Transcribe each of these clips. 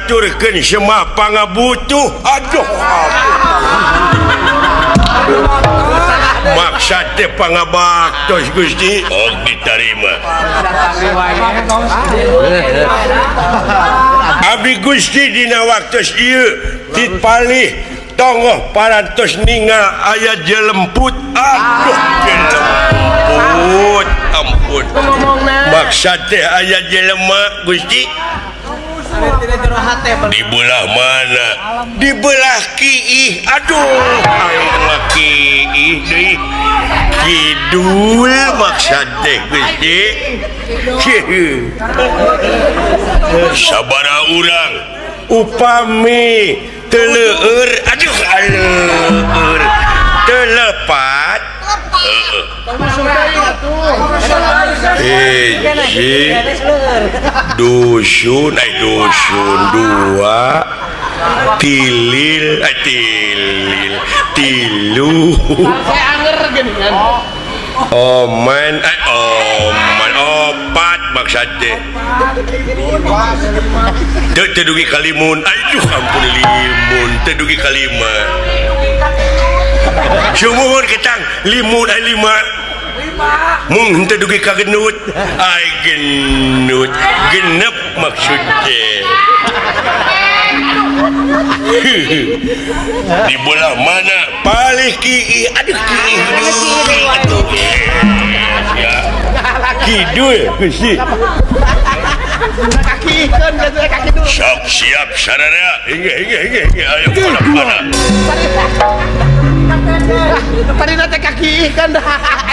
Ngaturkeun semah pangabutuh. Aduh, maksa teh pangabaktos Gusti. Oh, diterima. Abdi Gusti dina waktu ieu tipalih tonggoh parantos ningal aya jelemput. Aduh, jelemput, ampun. Maksa teh aya jelema Gusti. Di belah mana? Di belah kiih. Aduh, aing mah kiih deui. Kidul maksa teh Gusti. Sabaraha urang upami teu leueur, aduh aleur teu lepat. Hiji dusun, ay dusun dua tilil, ay tilil tilu oman, ay oman opat maksud teh teu dugi kalimun. Aduh ampun limun teu dugi kalima. Sumuhun ketang limun ay lima mung henteu dugi ka genut ay genut genep maksud teh. Di belah mana palih kiih. Aduh kiih deui atuh. Ya kidul Gusti. Sok siap sararea. Hingga hingga hingga hingga ayo mana-mana.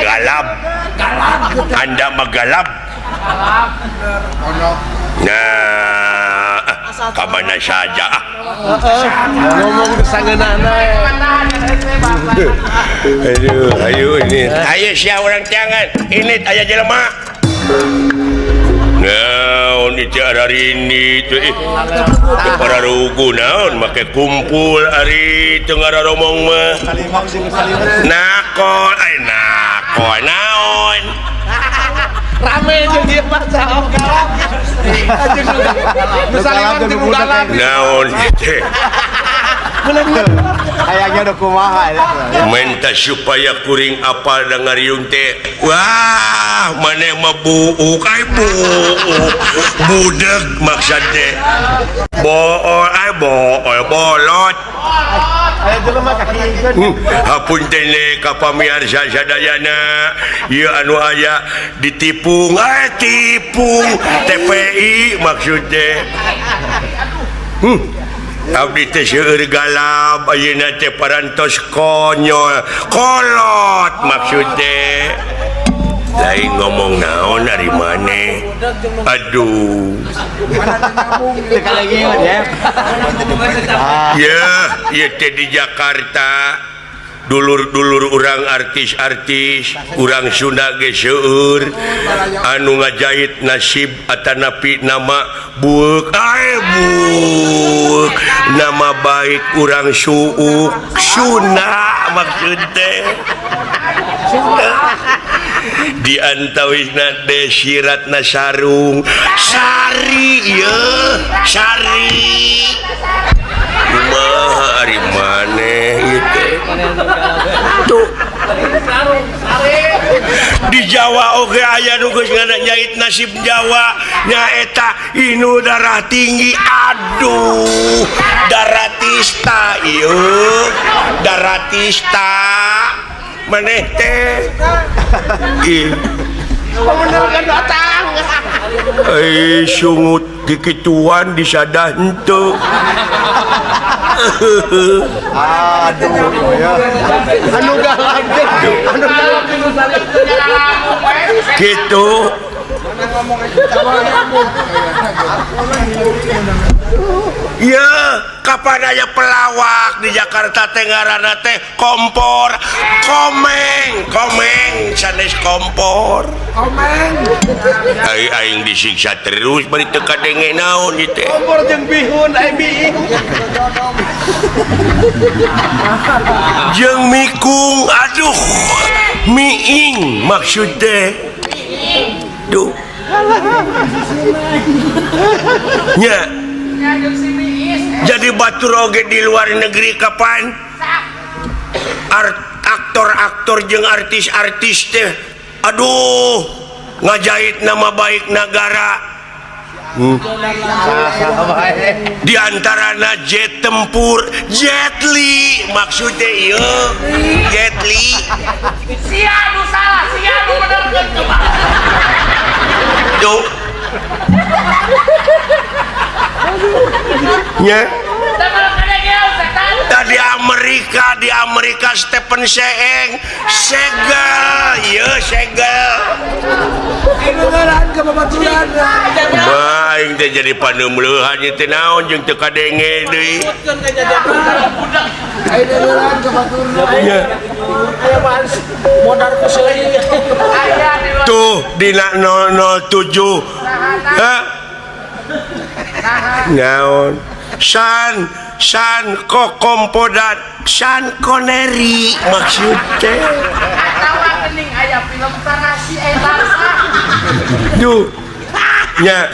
Galap. Anda mah galap. Nah, kamana saja ah. Ngomong kesangeunana. Aduh, ayo ini. Ayo sia urang tiangan. Ini aya jelema. Naon itu hari ini tuh ih. Teu pararugu naon make kumpul ari teu ngararomong mah. Nakol, ay nakol naon. Rame jeung ieu mah saok. Naon teh. Kayaknya udah kumaha ya. Minta supaya kuring apal da ngariung teh. Wah, maneh mah buuk ai buuk. Budeg maksud teh. Bool ai bool bolot. Hapunten ka pamiarsa sadayana ieu anu aya ditipung ai tipung TPI maksud teh. Abdi teh seueur galap ayeuna teh parantos konyol kolot maksud teh. Lain ngomong naon dari maneh. Aduh. Ya, ieu teh di Jakarta dulur-dulur urang artis-artis urang Sunda ge seueur anu ngajahit nasib atanapi nama bueuk ae bueuk nama baik urang suuk Sunda maksud teh. Di antawisna desiratna sarung sari ieu sari kumaha ari maneh ieu teh. Tuh di Jawa oge aya nu geus ngajahit nasib Jawa nyaeta inu darah tinggi. Aduh daratista ieu daratista maneh teh. Ih sungut kikituan disadah henteu. Aduh ya. Anu galak anu galak gitu. Ya, kapan aya pelawak di Jakarta teh ngaranna teh kompor, komeng, komeng sanes kompor. Komeng. Ai aing disiksa terus bari teu kadenge naon ieu teh. Kompor jeung bihun ai biing. Jeung mikung, aduh. Miing maksud teh. Duh. Nya. Jadi batur oge di luar negeri kapan aktor-aktor jeung artis-artis teh aduh ngajahit nama baik negara. Di antarana jet tempur Jet Li maksudnya ieu Jet Li sia nu salah sia nu benerkeun coba tuh nya tadi Amerika di Amerika Stephen Seeng segel ieu segel aing teh jadi paneumleuhan ieu teh naon jeung teu kadenge deui tuh dina 007 hah naon san san kokompodat San Connery maksud teh atawa geuning aya film tarasi eta duh nya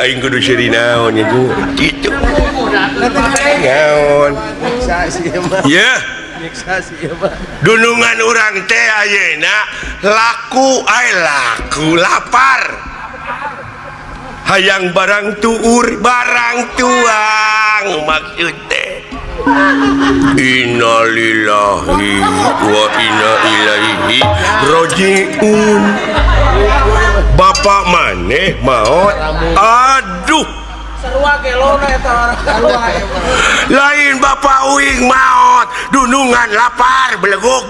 aing kudu seuri naon nya kitu naon ye dunungan urang teh ayeuna laku ai laku lapar hayang barang tuur barang tuang maksud teh innalillahi wa inna ilaihi rajiun. Bapak maneh maot aduh lain bapak uing maot dunungan lapar beleguk.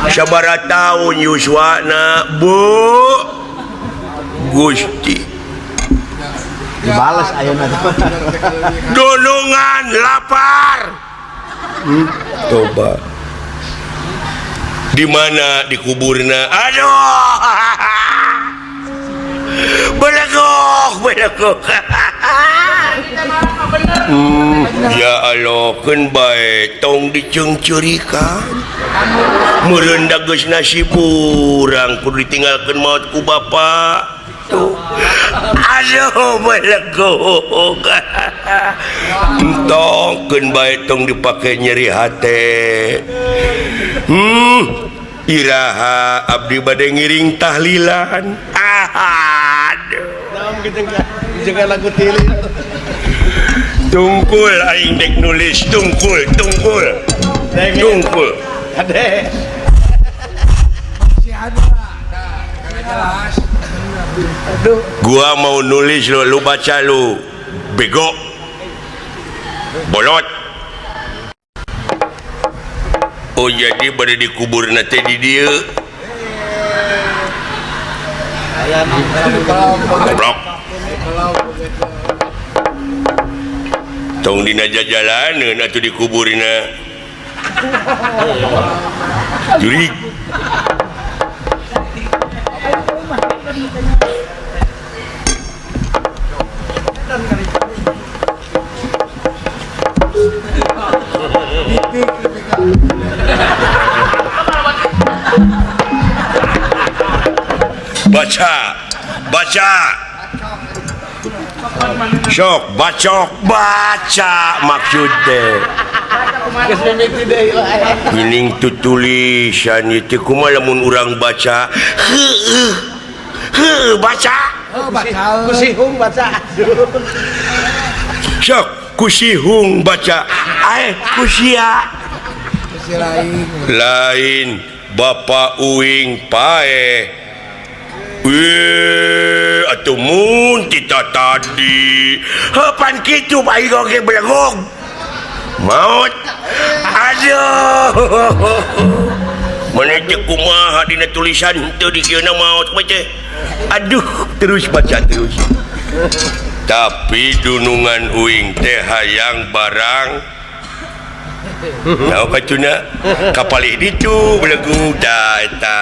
Sabaraha taun yuswana bu Gusti dibales ayeuna dunungan lapar. Coba di mana dikuburna aduh beleguk beleguk. Ya Allah keun bae tong diceungceurikan meureun da geus nasib urang kudu ditinggalkeun maot ku bapa tuh aduh beleguk. Entong keun bae tong dipake nyeri hate. Iraha abdi bade ngiring tahlilan. Aduh jangan lagu tili tungkul aing dek nulis tungkul tungkul tungkul ade gua mau nulis lu, lu baca lu bego bolot. Oh jadi bade dikubur teh di dieu goblok tong dina jajalaneun atuh dikuburna jurig. Baca baca sok bacok baca maksud teh geuning tutulisan ieu teh kumaha lamun urang baca heueuh heueuh baca kusihung baca sok kusihung baca ae kusia lain bapak uing pae. Weh, atuh mun tita tadi. Heupan kitu aing oge belegug. Maot. Aduh. Mana teh kumaha dina tulisan teu dikieuna maot mah teh. Aduh, terus baca terus. Tapi dunungan uing teh hayang barang naon kacuna kapalih ditu belegug da eta.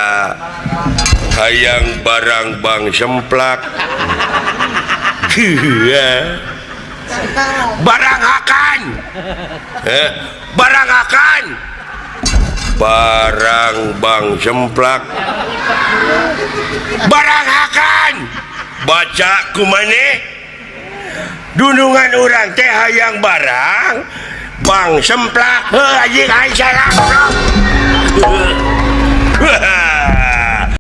Hayang barang bang semplak barang akan barang akan barang bang semplak barang akan Baca ku maneh dunungan urang teh hayang barang bang semplak. Heuh, anjing, aing salah.